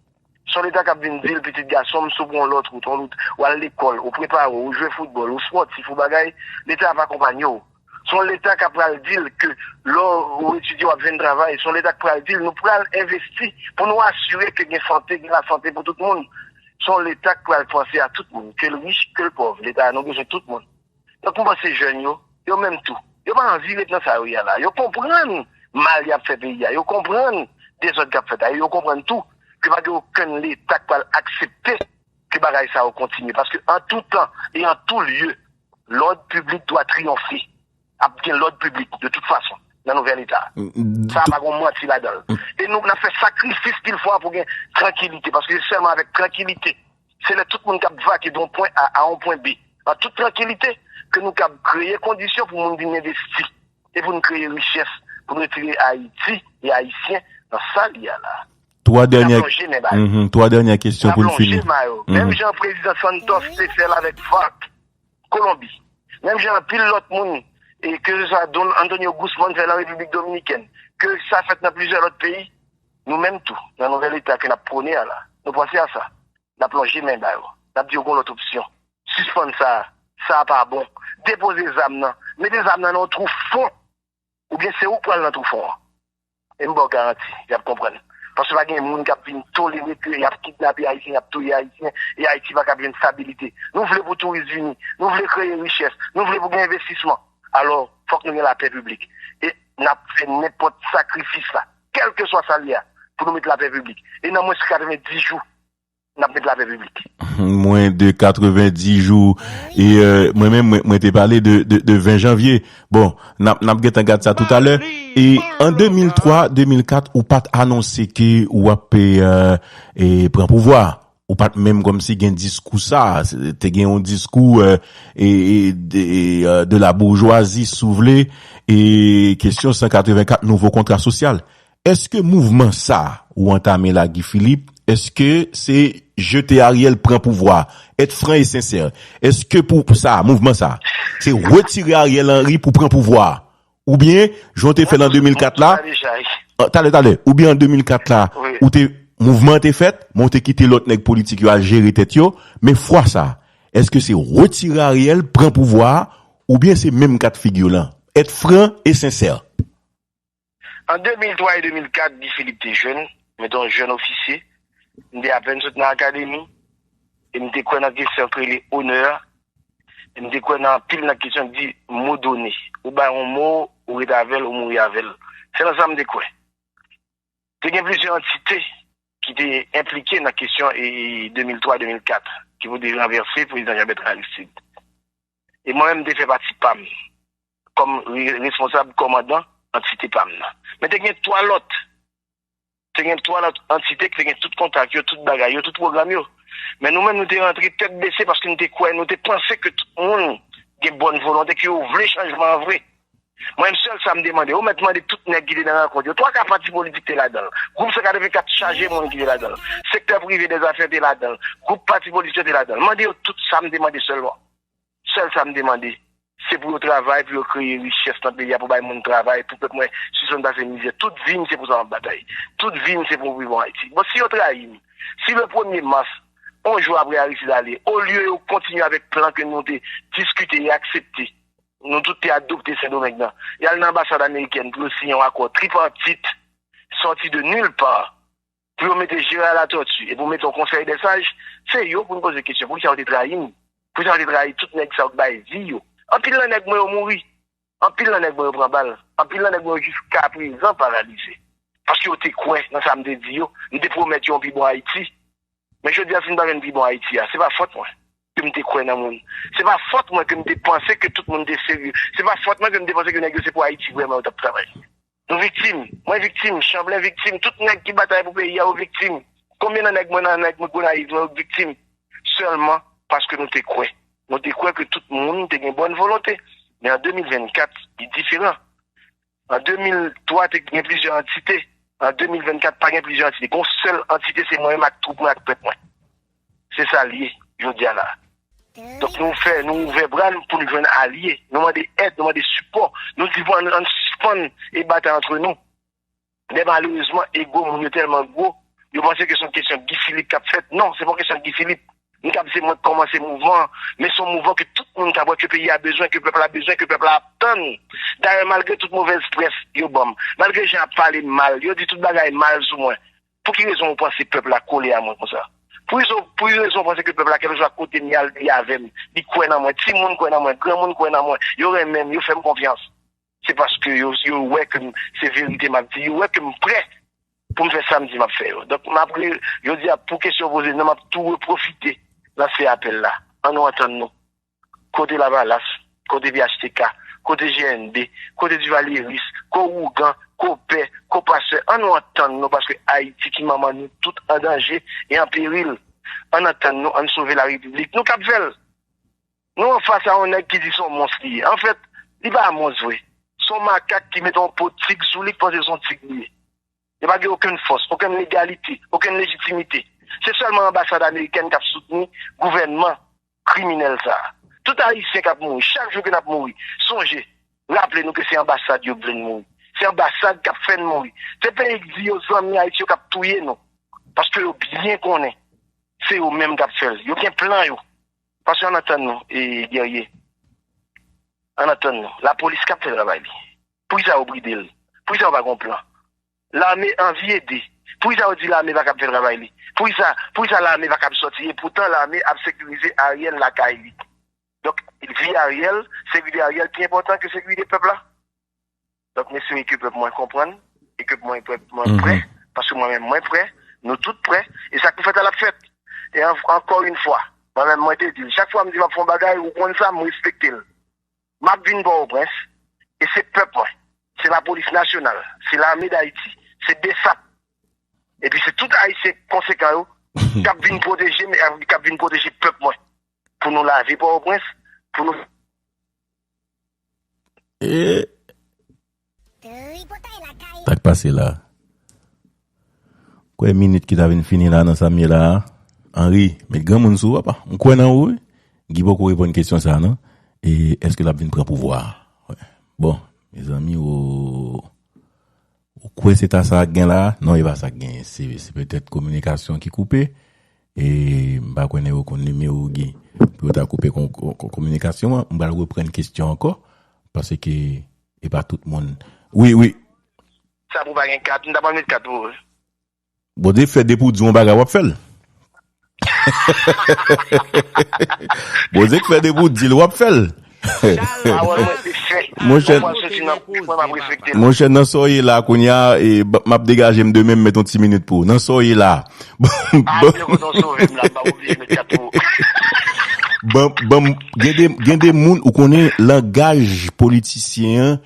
Se yon leta k ap vin di l, pitit gason m, si w pran yon lòt wout, yon wout, w al lekòl, ou prepare w, ou jwe foutbòl, ou spòtif, ou bagay, leta ap akonpanye w. Se yon leta k ap pral di l ke lè w etidye w ap jwenn travay. Se yon leta k pral di l nou pral envesti pou nou asire ke gen sante, gen lasante pou tout moun. Se yon leta k pral panse a tout moun, ke l rich, ke l pòv. Leta a nou bezwen tout moun. Donk, m panse jèn yo, yo menm tou, yo pa anvi ret nan sa yo ye a la. Yo konprann mal y ap fè peyi a. Yo konprann dezòd k ap fèt la. E yo konprann tou ke pa gen okenn leta k pral aksepte ke bagay sa yo kontinye. Paske an tou tan e an tou lye, lòd piblik dwa triyonfe. Ap gen lòd piblik, de tout fason, nan nouvèl eta a. Sa pa gen manti ladan l. E nou, n ap fè sakrifis pil fwa pou gen trankilite, paske se sèlman avèk trankilite, se lè tout moun k ap vake de yon pwen A a yon pwen B, an tout trankilite, ke nou kab kreye kondisyon pou moun vin envesti e pou n kreye richès, pou n retire Ayiti e Ayisyen nan sa l ye a la. Twa dènyè, mhm, twa dènyè kesyon pou n fini. Menm jan prezidan Santos te fè l avèk FARC, Kolonbi. Menm jan anpil lòt moun, e ke se swa Don Antonio Guzman fè nan Repiblik Dominikèn, ke sa fèt nan plizyè lòt peyi, nou menm tou, nan nouvèl eta ke n ap pwone a la, nou panse a sa. N ap lonje men ba yo. N ap di yo gon lòt opsyon. Sispann sa a. Sa a pa bon. Depoze zam nan. Mete zam nan nan yon twou fon. Oubyen se ou k pral nan twou fon an. E m ba w garanti, y ap konprann. Paske pa gen moun k ap vin tolere ke y ap kidnape Ayisyen, y ap touye Ayisyen, e Ayiti pa ka jwenn stabilite. Nou vle pou touris vini, nou vle kreye richès, nou vle pou gen envestisman. Alò, fòk nou gen lapè piblik. E n ap fè nenpòt sakrifis la, kèlkeswa sa l ye a, pou nou met lapè piblik. E nan mwens ke katrevenndis jou, n ap met lapè piblik. Mwen de katrevenndis jou, e euh, mwen menm mwen, mwen te pale de, de, de ven janvye. Bon, n ap, n ap gentan gad sa toutalè. E an de mil twa, de mil kat, ou pa t anonse ke w ap euh, e, pran pouvwa. Ou pa t menm kòmsi gen diskou sa. Te gen yon diskou euh, e, e, de, e, euh, de la bourgeoisie, si w vle, e kesyon san katrevenkat nouvo kontra sosyal. Èske mouvman sa ou antame la, Guy Philippe, èske se jete Ariel pran pouvwa? Être franc et sincère. Èske pou sa, mouvman sa, se retire Ariel Henry pou pran pouvwa? Oubyen, jan w te fè l an de mil kat la, talè, talè, oubyen an de mil kat la, ou te, mouvman an te fèt, men w te kite lòt nèg politik yo al jere tèt yo, men fwa sa, èske se retire Ariel, pran pouvwa a, oubyen se menm kat figi lan? Être franc et sincère. An de mil twa e de mil kat, Guy Philippe te jèn, mwen te yon jèn ofisye, m te apèn sot nan akademi, e m te kwè nan kesyon k rele onè, e m te kwè nan anpil nan kesyon k di mo done. Ou bay yon mo, ou ret avè l, ou mouri avè l. Se nan sa m te kwè. Te gen plizyè antite ki te enplike nan kesyon e, e, de mil twa de mil kat, ki pou te ranvèse prezidan Jean Bertrand Aristide. E mwen menm, m te fè pati pa m. kòm re- responsab kòmandan antite pa m nan. Men te gen twa lòt. Te gen twa lòt antite ki te gen tout kontak yo, tout bagay yo, tout pwogram yo. Men nou menm, nou te rantre tèt bese paske nou te kwè, nou te panse ke tout moun gen bòn volonte, ke yo vle chanjman an vre. Mwen menm, sèl sa m te mande, ou mèt mande tout nèg ki te nan rankont yo. Twa ka pati politik te ladan l. Gwoup san katrevenkat chaje moun ki te ladan l. Sektè prive dèzafè te ladan l. Gwoup pati politik yo te ladan l. Mande yo tout sa m te mande sèlman. Sèl sa m te mande, se pou yo travay, pou yo kreye richès nan peyi a, pou bay moun travay, pou pèp mwen sispann pase mizè. Tout vi m, se pou sa m ap batay. Tout vi m, se pou m viv an Ayiti. Bon, si yo trayi m, si le premye mas, yon jou apre Aristide ale, olye yo kontinye avèk plan ke nou te diskite e aksepte, nou tout te adopte Sendomeng nan, y al nan anbasad amerikèn pou yo siyen yon akò tripatit, sòti de nil pa, pou yo mete Gérard Latortue e pou mete yon konsèy dè saj, se yo pou n poze kesyon, poukisa yo te trayi m? Poukisa yo te trayi tout nèg sa yo k bay vi yo? Anpil nan nèg mwen yo mouri. Anpil nan nèg mwen yo pran bal. Anpil nan nèg mwen yo jiska prezan paralize. Paske yo te kwè nan sa m te di yo. M te pwomèt yo yon pi bon Ayiti. Men jodi a, si m pa jwenn pi bon Ayiti a, se pa fòt mwen ke m te kwè nan moun. Se pa fòt mwen ke m te panse ke tout moun te serye. Se pa fòt mwen ke m te panse ke nèg yo se pou Ayiti vrèman yo t ap travay. Nou viktim. Mwen viktim. Chanblen viktim. Tout nèg ki batay pou peyi a yo viktim. Konbyen nan nèg mwen, nan nèg mwen Gonayiv, nou yo viktim? Sèlman paske nou te kwè. Nou te kwè ke tout moun te gen bòn volonte. Men an de mil vennkat, li diferan. An de mil twa, te gen plizyè antite. An de mil vennkat, pa gen plizyè antite. Gen yon sèl antite, se mwen menm ak twoup mwen, ak pèp mwen. Se sa l ye, jodi a la. Donk, nou fè, nou ouvè bra n pou n jwenn alye. Nou mande èd, nou mande sipò. Nou di, bon, ann, ann sispann e batay antre nou. Men malerezman, ego moun yo tèlman gwo, yo panse ke se yon kesyon Guy Philippe k ap fèt. Non, se pa yon kesyon Guy Philippe. M t ap di se mwen k kòmanse mouvman an, men se yon mouvman ke tout moun ka wè ke peyi a bezwen, ke pèp la bezwen, ke pèp la ap tann. Dayè, malgre tout movèz près yo ban m, malgre jan y ap pale m mal, yo di tout bagay mal sou mwen, pou ki rezon ou panse pèp la kole a mwen konsa? Pou rezon, pou ki rezon ou panse ke pèp la, kèlkeswa kote m ye a, li avè m, li kwè nan mwen, timoun kwè nan mwen, granmoun kwè nan mwen, yo renmen m, yo fè m konfyans? Se paske yo, yo wè ke m, se verite m ap di, yo wè ke m prè pou m fè sa m di m ap fè yo. Donk, m ap re-, jodi a, pou kesyon w poze m nan, m ap tou repwofite lanse apèl la. Ann nou antann nou. Kote Lavalas, kote P H T K, kote G N D, kote Duvalyeris, ko ougan, ko pè, ko pastè, ann nou antann nou, paske Ayiti ki manman nou tout an danje e an peril. Ann antann nou, ann sove larepiblik. Nou k ap fè l. Nou anfas a yon nèg ki di se yon mons li ye. Anfèt, li pa mons vre. Se yon makak ki mete yon po tig sou li, ki panse se yon tig li ye. Li pa gen okenn fòs, okenn legalite, okenn lejitimite. Se sèlman anbasad amerikèn k ap soutni gouvènman kriminèl sa a. Tout Ayisyen k ap mouri, chak jou ke n ap mouri, sonje, raple nou ke se anbasad yo k vle n mouri. Se anbasad k ap fè n mouri. Se peyi k di yo zanmi Ayiti yo k ap touye nou. Paske yo byen konnen se yo menm k ap fè l. Yo gen plan yo. Paske ann antann nou, e, Guerrier. Ann antann nou. Lapolis k ap fè travay li. Poukisa yo bride l? Poukisa yo pa gen plan? Lame anvi ede. Poukisa yo di lame pa kab fè travay li? Poukisa, poukisa lame pa kab sòti? E poutan lame ap sekirize Ariel lakay li. Donk, vi Ariel, sekirite Ariel pi enpòtan ke sekirite pèp la. Donk, m espere ke pèp mwen konprann e ke mwen, pèp mwen prè, paske mwen menm mwen prè, nou tout prè, e sa k pou fèt la, l ap fèt. E an- ankò yon fwa, mwen menm mwen te di l, chak fwa m di m ap fè yon bagay, ou konn sa, m respekte l. M ap vin Pòtoprens, e se pèp mwen, se lapolis nasyonal, se lame Dayiti, se BSAP, epi se tout Ayisyen konsekan yo k ap vin pwoteje m, k ap vin pwoteje pèp mwen, pou nou lave Pòtoprens, pou nou E sa k pase la? Kwè minit ki ta vin fini la nan sa m ye la a. Henri, met granmoun sou ou, papa. M kwè nan ou, wi. Guy poko reponn kesyon sa a, non. E èske l ap vin pran pouvwa a? Bon, mezanmi, o. Ou kwè se ta sa k gen la? Non, e pa sa k genyen. Se, se petèt kominikasyon ki koupe. E m pa kwè nèg yo konn nimewo Guy. Pou yo ta koupe kon, kon, kon, kominikasyon an, m pral reprann kesyon ankò. Paske e pa tout moun. Wi, wi. Sa pou pa gen kat, m ta pral met kat pou ou. Bondye k fè depi w di yon bagay, w ap fè l. Bondye k fè depi w di l, w ap fè l. Pawòl mwen se fè. Monchè, Mwen soti nan bouch mwen, m ap respekte l. Monchè, nan sa w ye la kounye a, e, m ap degaje m demen, m met yon ti minit pou ou. Nan sa w ye la. A, byen kontan w sove m la, m pa oblije met kat pou ou. Ban, ban, gen de, gen de moun, ou konnen, langaj politisyen an,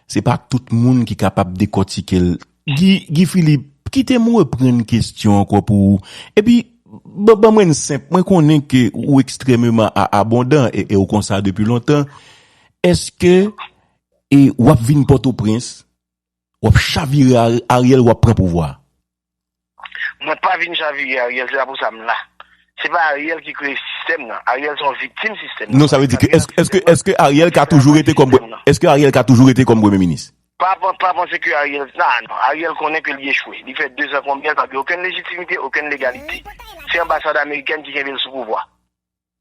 se pa tout moun ki kapab dekòtike l. Guy, Guy Philippe, kite m reprann kesyon ankò pou ou. Epi, ban, ban mwen l senp, mwen konnen ke ou ekstrèmeman a- abondan e, e ou konsa depi lontan. Èske e w ap vin Pòtoprens, w ap chavire Ar- Ariel, w ap pran pouvwa a? Mwen pa vin chavire Ariel, se pa pou sa m la. Se pa Ariel ki kreye sistèm nan. Ariel se yon viktim sistèm nan. Non, sa vle di ke èske, èske, èske Ariel ka toujou rete kòm, èske Ariel ka toujou rete kòm premye minis? Pa, pa, pa panse ke Ariel, non, non, Ariel konnen ke li echwe. Li fè dezan konbyen, l pa gen okenn lejitimite, okenn legalite. Se anbasad amerikèn ki kenbe l sou pouvwa.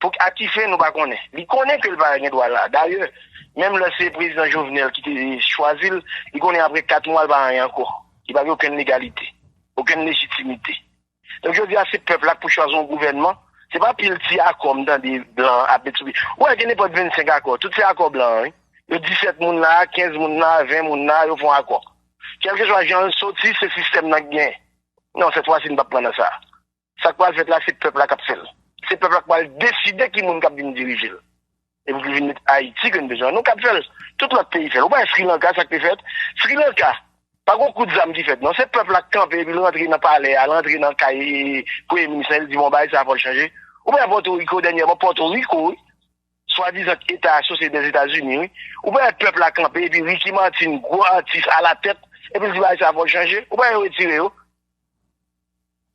Pou a ki fen, nou pa konnen. Li konnen ke l pa gen dwa la. Dayè, menm lè se prezidan Jovenel ki te chwazi l, li konnen apre kat mwa, l pa anyen ankò. Li pa gen okenn legalite, okenn lejitimite. Donk, jodi a, se pèp la k pou chwazi yon gouvènman. Se pa pil ti akò m tande blan ap met sou pye. Ou wè, gen nenpòt vennsenk akò. Tout se akò blan an, wi. Yo disèt moun la, kenz moun la, ven moun la, yo fè yon akò. Kèlkeswa jan l soti, se sistèm nan k genyen. Non, sèt fwa si n p ap pran nan sa. Sa k pral fèt la, se pèp la k ap fè l. Se pèp la k pral deside ki moun k ap vin dirije l. E pou ki vin met Ayiti ke n bezwen. Nou k ap fè l. Tout lòt peyi fè l. Ou pa wè Sri Lanka, sa k te fèt? Sri Lanka, pa gon kout zam ki fèt, non. Se pèp la k kanpe epi l rantre nan palè a, l rantre nan kay premye minis la, li di, bon, bagay sa a fò l chanje. Ou pa wè Pòtoriko dènyèman, Pòtoriko, wi. Swadizan eta asosyete Dèzetazini, wi. Ou pa wè pèp la kanpe epi Ricky Martin, gwo atis, alatèt, epi l di bagay sa a fò l chanje. Ou pa wè yo retire yo?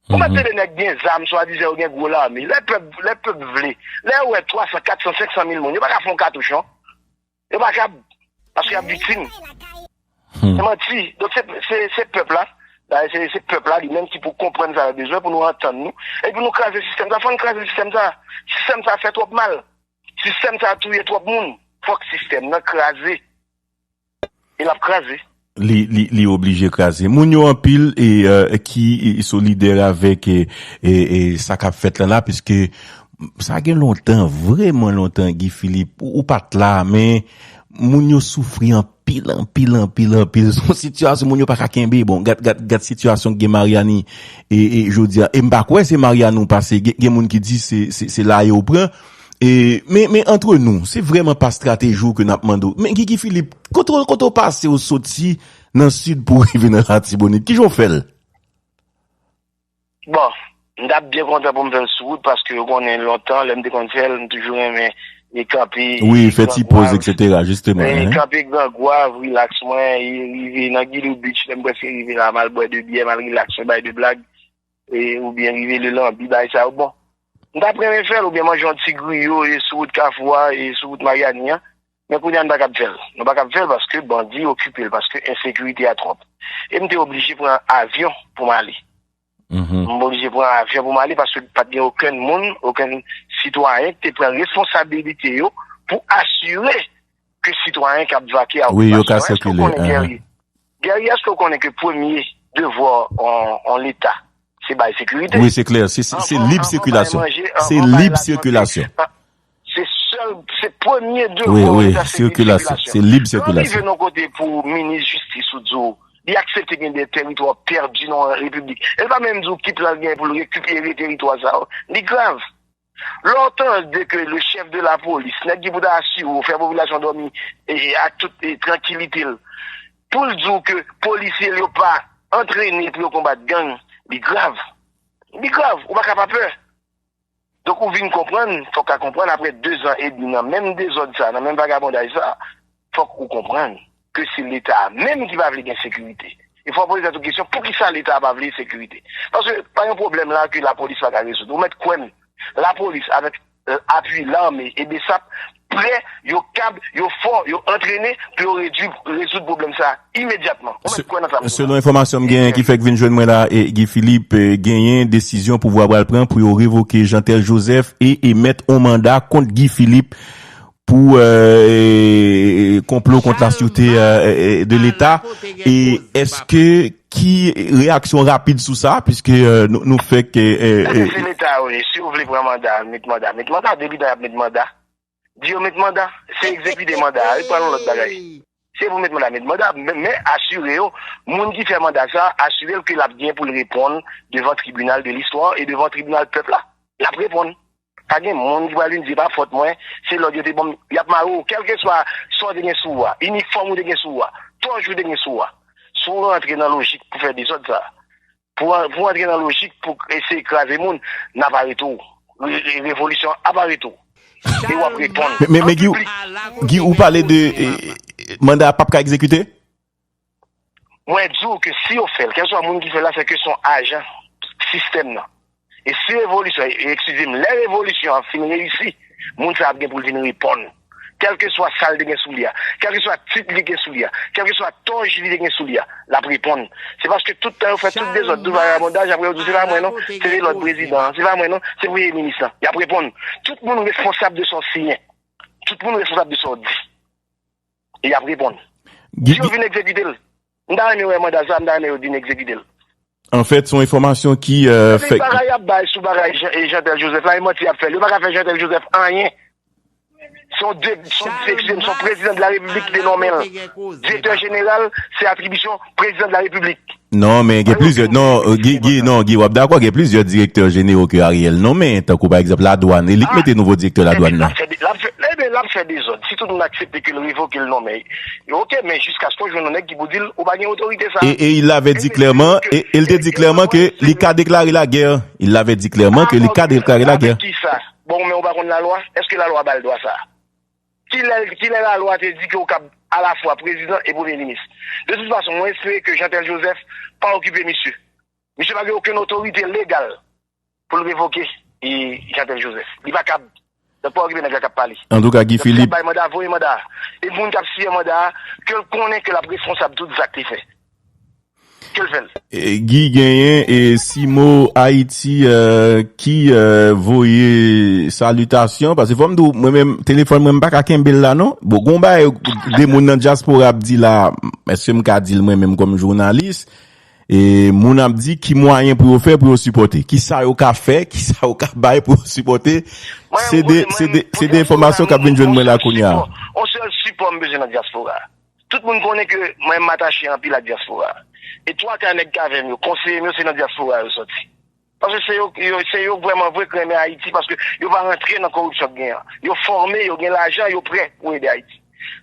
Ou pa tande nèg gen zam, swadizan yo gen gwo lame. Lè pèp, lè pèp vle, lè yo wè twa san, kat san, senk san mil moun, yo pa ka fè yon katouch, non. Yo pa kab, paske y ap viktim. Se manti. Donk, se, se, se pèp la. Dayè, se, se pèp la li menm ki pou konprann sa yo bezwen pou nou antann nou. Epi nou kraze sistèm sa. Fò n kraze sistèm sa. Sistèm sa fè twòp mal. Sistèm sa touye twòp moun. Fòk sistèm nan kraze. E l ap kraze. Li, li, li oblije kraze. Moun yo anpil e, e, ki e, solidè avèk e, e, e, sa k ap fèt la la, piske sa gen lontan, vrèman lontan, Guy Philippe, ou, ou pa t la, men moun yo soufri anpil, anpil, anpil, anpil. Se yon sitiyasyon moun yo pa ka kenbe. Bon, gad, gad, gad sitiyasyon k gen Mariani e, e jodi a. E m pa kwè se Mariani w pase. Gen, gen moun ki di se, se, se la yo pran. E, men, men antre nou, se vrèman pa strateji w ke n ap mande w. Men Guy, Guy Philippe, kote w, kote w pase w soti nan sid pou w rive nan Latibonit? Kijan w fè l? Bon, m t ap byen kontan pou m fè l sou wout, paske ou konnen lontan, lè m te konn fè l, m toujou renmen e kanpe, wi, e fè ti poz, etsetera, jisteman, e kanpe Gran Gwav, rilaks mwen, e rive nan Gilou Beach, lè m prèske rive la, m al bwè de byè, m al rilaks mwen, bay de blag, e, oubyen rive Lelanbi, bay sa yo, bon. M t ap renmen fè l, oubyen manje yon ti griyo, e sou wout Kafou a, e sou wout Maryani an, men kounye a n pa kab fè l. Nou pa kab fè l paske bandi okipe l, paske ensekirite a twòp. E m te oblije pran avyon pou m ale. M oblije pran avyon pou m ale paske pa t gen okenn moun, okenn sitwayen ki te pran responsabilite yo pou asire ke sitwayen k ap vake a okipasyon an. Èske w konnen, Guerrier? Guerrier, èske w konnen ke premye devwa on, on Leta, se bay sekirite? Wi, se klè. Se, se, se lib sikilasyon. Se lib sikilasyon. Se sèl, se premye devwa Leta, se lib sikilasyon. Lè w rive nan kote pou minis jistis ou di w, li aksepte gen de teritwa pèdi nan repiblik. E l pa menm di w kit la l gen pou l rekipere teritwa sa yo. Li grav. Lè w tande ke le chef de la police, nèg ki pou ta asire w, fè popilasyon dòmi e, e, ak tout e, trankilite l, pou l di w ke polisye l yo pa antrene pou yo konbat gang, li grav. Li grav. Ou pa ka pa pè. Donk, ou vin konprann, fòk ka konprann, apre de zan edmi nan menm dezòd sa, nan menm vagabondaj sa, fòk ou konprann ke se Leta a menm ki pa vle gen sekirite. E fò w poze tèt ou kesyon, poukisa Leta a pa vle sekirite? Paske pa gen pwoblèm la ke lapolis pa ka rezoud. Ou mèt kwè m, lapolis avèk, euh, apui lame e BSAP prè, yo kab, yo fò, yo antrene pou yo redui, rezoud pwoblèm sa a imedyatman. Ou mèt kwè nan sa m di la. Selon enfòmasyon m genyen ki fèk vin jwenn mwen la, e Guy Philippe, e, genyen desizyon pouvwa pral pran pou yo revoke Jeantel Joseph e emèt on manda kont Guy Philippe pou, e, e, konplo kont la sûreté, e, e, de Leta. E èske, ki reyaksyon rapid sou sa, piske, e, nou, nou fèk, e, e, e, se Leta, wi. Si yo vle pran manda, met manda. Met manda, depi tan y ap met manda. Di yo met manda, se egzekite manda a, wi, pa yon lòt bagay. Se pou met manda, met manda, men, men asire yo, moun ki fè manda sa, asire l ke l ap gen pou l reponn devan tribinal de listwa e devan tribinal pèp la. L ap reponn. Pa gen moun ki pral vin di, "E pa fòt mwen, se lòd yo te ban m." Y ap mare w, kèlkeswa sa w te gen sou ou a, inifòm ou te gen sou ou a, tòj ou te gen sou ou a. Si w rantre nan lojik pou fè dezòd sa, pou, pou antre nan lojik pou eseye kraze moun, n ap arete w. Re-, re-, revolisyon ap arete w. E w ap reponn. Men, men, men Guy, Guy, ou pale de, e, e, manda a p ap ka egzekite? Mwen di w ke si yo fè l, kèlkeswa moun ki fè l la, se ke se yon ajan sistèm nan. E si revolisyon, e, eskize m, lè revolisyon an fin reyisi, moun sa ap gen pou l vin reponn. Kèlkeswa sa l te gen sou li a, kèlkeswa tit li gen sou li a, kèlkeswa tòj li te gen sou li a, l ap reponn. Se paske tout tan yo fè tout dezòd, tout vagabondaj, apre yo di, "Se pa mwen non, se te lòt prezidan an, se pa mwen non, se premye minis lan." Y ap reponn. Tout moun responsab de sa w siyen. Tout moun responsab de sa w di. E y ap reponn. Si yo vin egzekite l, m ta renmen wè manda sa, m ta renmen yo vin egzekite l. Anfèt, se yon enfòmasyon ki, euh, fèk. Bagay y ap bay sou bagay Jean, e Jeantel Joseph la, e manti y ap fè l. Yo pa ka fè Jeantel Joseph anyen. Se yon de, se yon, se, se yon prezidan de la repiblik ki te nonmen l. Direktè jeneral, se atribisyon prezidan de la repiblik. Non, men gen plizyè, non, Guy, Guy, non, Guy, w ap dakò, gen plizyè direktè jenero ke Ariel nonmen, tankou pa egzanp ladwàn, e li k mete nouvo direktè ladwàn nan. L ap fè de, l ap fè, ebyen, l ap fè dezòd. Si tout moun aksepte ke l revoke l nonmen, oke, men jiskaske w jwenn yon nèg ki pou di l, ou pa gen otorite sa. Et, et il l'avait dit clairement, et, et il te di klèman ke li ka deklare lagè. Il l'avait dit clairement ke li ka deklare lagè. Avèk kisa? Bon, men ou pa konn lalwa? Èske lalwa ba l dwa sa? Kilè, kilè lalwa te di ke w kab alafwa prezidan e premye minis? De tout fason, mwen espere ke Jeantel Joseph pa okipe misye. Misye pa gen okenn otorite legal pou l revoke, e, Jeantel Joseph. Li pa kab. Donk, pa okipe nèg la k ap pale. Antouka, Guy Philippe. Donk, si y ap bay manda, voye manda a. E moun k ap siyen manda a, ke l konnen ke l ap responsab tout zak li fè. Ke l fè l. E, Guy genyen, e, Simo Ayiti, e, ki, e, voye salitasyon. Paske fò m di w, mwen menm, telefòn mwen, m pa ka kenbe l la, non. Bon, gon bagay, de moun nan dyaspora ap di la, èske m ka di l mwen menm kòm jounalis? E moun ap di ki mwayen pou yo fè pou yo sipòte. Kisa yo ka fè, kisa yo ka bay pou yo sipòte. Se de, se de, se de enfòmasyon k ap vin jwenn mwen la kounye a. On sèl sipò m bezwen nan dyaspora. Tout moun konnen ke mwen m atache anpil ak dyaspora. E twa ka nèg k avè m yo, konseye m yo, se nan dyaspora yo sòti. Paske se yo, yo, se yo vrèman vre k renmen Ayiti, paske yo pa rantre nan koripsyon k gen an. Yo fòme, yo gen lajan, yo prè pou ede Ayiti.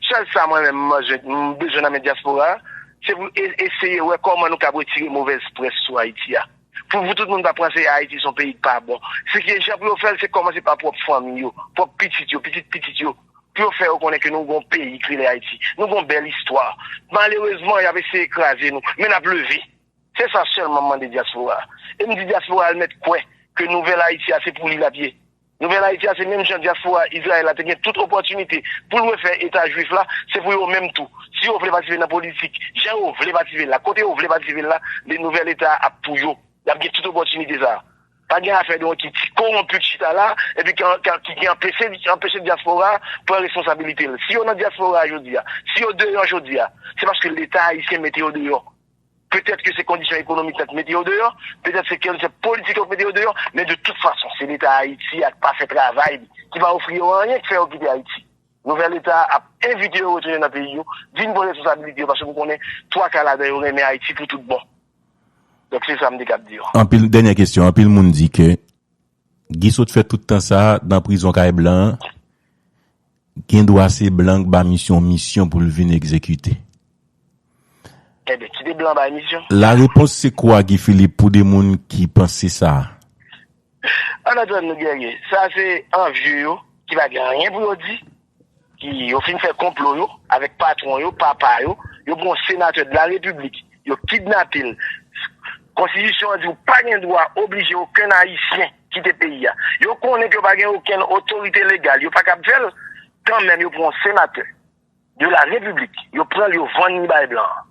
Sèl sa mwen menm m bezwen, m bezwen nan men dyaspora a, se pou e-, eseye wè kòman nou kab retire movèz près sou Ayiti a. Pou, pou tout moun pa panse Ayiti se yon peyi ki pa bon. Se ki jan pou yo fè l, se kòmanse pa pwòp fanmi yo, pwòp pitit yo, pitit pitit yo. Pou yo fè yo konnen ke nou gon peyi ki rele Ayiti. Nou gon bèl istwa. Malerezman, y ap eseye kraze nou, men n ap leve. Se sa sèlman m mande dyaspora a. E m di dyaspora a l mèt kwè ke nouvèl Ayiti a se pou li l ap ye. Nouvèl Ayiti a se menm jan dyaspora Izrayèl la te gen tout opòtinite pou l refè Eta jwif la, se pou yo menm tou. Si yo vle patisipe nan politik, jan yo vle patisipe la, kote yo vle patisipe la, le nouvèl Eta a ap pou yo. Y ap gen tout opòtinite sa a. Pa gen afè de yon ti, ti kowonpi ki chita la, epi ki, ki, ki, ki anpeche, ki anpeche dyaspora a pran responsabilite l. Si yo nan dyaspora a jodi a, si yo deyò jodi a, se paske Leta ayisyen mete yo deyò. Petèt ke se kondisyon ekonomik lan ki mete yo deyò, petèt se kondisyon politik yo ki mete yo deyò, men de tout fason, se Leta Ayiti a ki pa fè travay li, ki pa ofri yo anyen, ki fè yo kite Ayiti. Nouvèl Leta a ap envite yo retounen nan peyi yo, di n pran responsabilite yo, paske m konnen twa ka ladan yo renmen Ayiti pou tout bon. Donk, se sa m te kab di yo. Anpil, dènyè kesyon, anpil moun di ke Guy sot fè tout tan sa a nan prizon kay blan an, gen dwa se blan k ba misyon, misyon pou l vin egzekite. Enben, kite blan bay misyon. La repons se kwa, Guy Philippe, pou de moun ki panse sa a? Ann atann nou, Guerrier. Sa se anvye yo ki pa gen anyen pou yo di, ki yo fin fè konplo yo avèk patwon yo, papa yo, yo pran yon senatè de la repiblik, yo kidnape l. Konstitisyon an di w pa gen dwa oblije okenn Ayisyen kite peyi a. Yo konnen ke yo pa gen okenn otorite legal, yo pa kab fè l, kanmenm yo pran yon senatè de la repiblik, yo pran l, yo vann li bay blan an.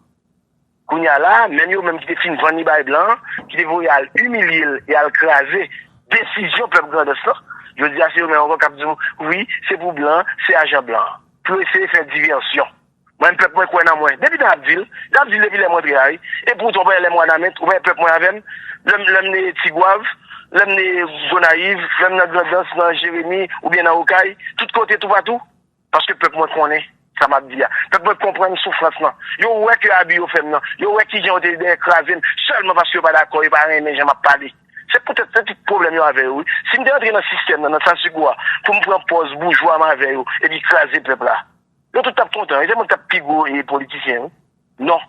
Kounye a la, menm yo menm ki te fin vann li bay blan an, ki te voye al imilye l e al kraze desizyon pèp Grandans lan, jodi a se yo menm ankò k ap di w, wi, se pou blan, se ajan blan. Pou yo eseye fè divèsyon. Mwen menm pèp mwen kwè nan mwen. Depi tan y ap di l, y ap di l depi lè m rantre a, wi. E poutan, ou pa wè lè m Wanament, ou pa wè pèp mwen avè m, lè m, lè m ne Tigwav, lè m ne Gonayiv, lè m nan Grandans, nan Jeremi, oubyen nan Okay, tout kote, toupatou. Paske pèp mwen konnen sa m ap di a. Pèp mwen konprann soufrans lan. Yo wè ke abi yo fè m nan. Yo wè kijan yo te dèyè kraze m sèlman paske yo pa dakò, yo pa renmen jan m ap pale. Se poutèt se tout pwoblèm yo avè yo, wi. Si m te rantre nan sistèm nan, nan statu quo a, pou m pran pòz boujwa m avè yo, epi kraze pèp la, yo tout t ap kontan, wi. Se mwen k t ap pi gwo, e, politisyen, wi. Non.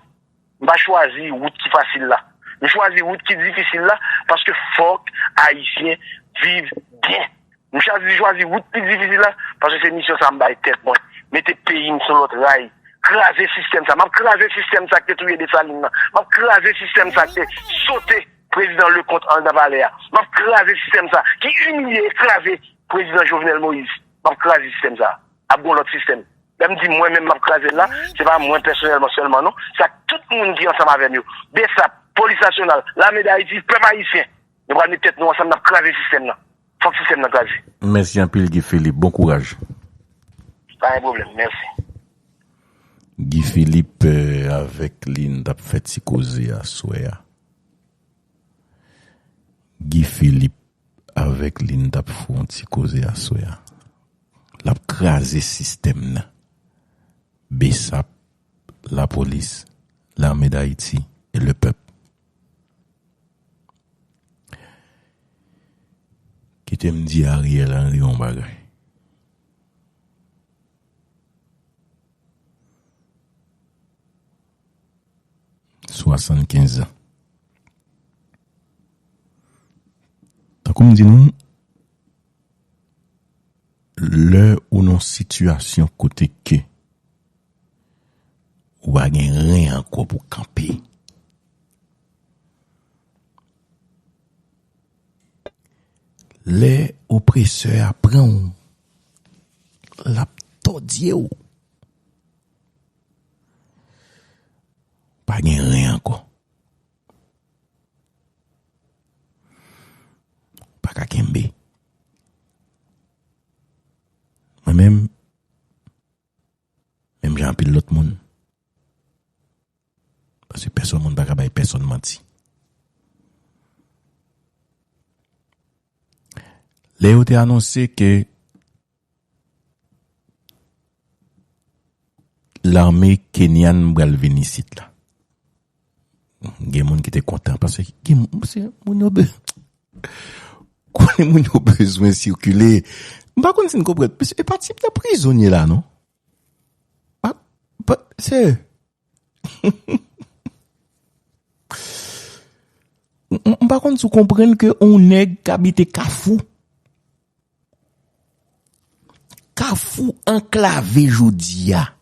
M pa chwazi wout ki fasil la. M chwazi wout ki difisil la, paske fòk Ayisyen viv byen. M chwazi, chwazi wout ki difisil la, paske se misyon sa a m bay tèt mwen. Mete peyi m sou lòt ray. Kraze sistèm sa. M ap kraze sistèm sa ki te touye Desalin nan. M ap kraze sistèm sa ki te sote prezidan Leconte anndan palè a. M ap kraze sistèm sa ki imilye e kraze prezidan Jovenel Moïse. M ap kraze sistèm sa. Ap gon lòt sistèm. Lè m di mwen menm m ap kraze l la, se pa mwen pèsonèlman sèlman non. Se ak tout moun ki ansanm avè m yo. Besap, Polis Nasyonal, Lame Dayiti, pèp ayisyen. Nou pral met tèt nou ansanm, n ap kraze sistèm nan. Fòk sistèm nan kraze. Mèsi anpil, Guy Philippe. Bon kouraj. Pa gen pwoblèm. Mèsi. Guy Philippe, euh, avèk li, n t ap fè ti koze aswè a. Guy Philippe, avèk li, n t ap fè yon ti koze aswè a. L ap kraze sistèm nan. Besap, lapolis, Lame Dayiti e le pèp. Kite m di Ariel Henry yon bagay. Swasannkenz an. Tankou m di nou, lè ou nan sitiyasyon kote ke ou pa gen ren ankò pou kanpe, lè opresè a pran w, l ap tòdye w. Pa gen ren ankò. Pa ka kenbe. Mwen menm, menm jan anpil lòt moun. Paske pèsonn moun pa ka bay pèsonn manti. Lè yo te anonse ke lame kenyan pral vin isit la, gen moun ki te kontan, paske gen, se moun yo be-, konnen moun yo bezwen sikile. M pa konn si n konprann. E pa tip nan prizon ye la, non? Pa, pa, se, M m pa konn si w konprann ke yon nèg k abite Kafou. Kafou anklave jodi a.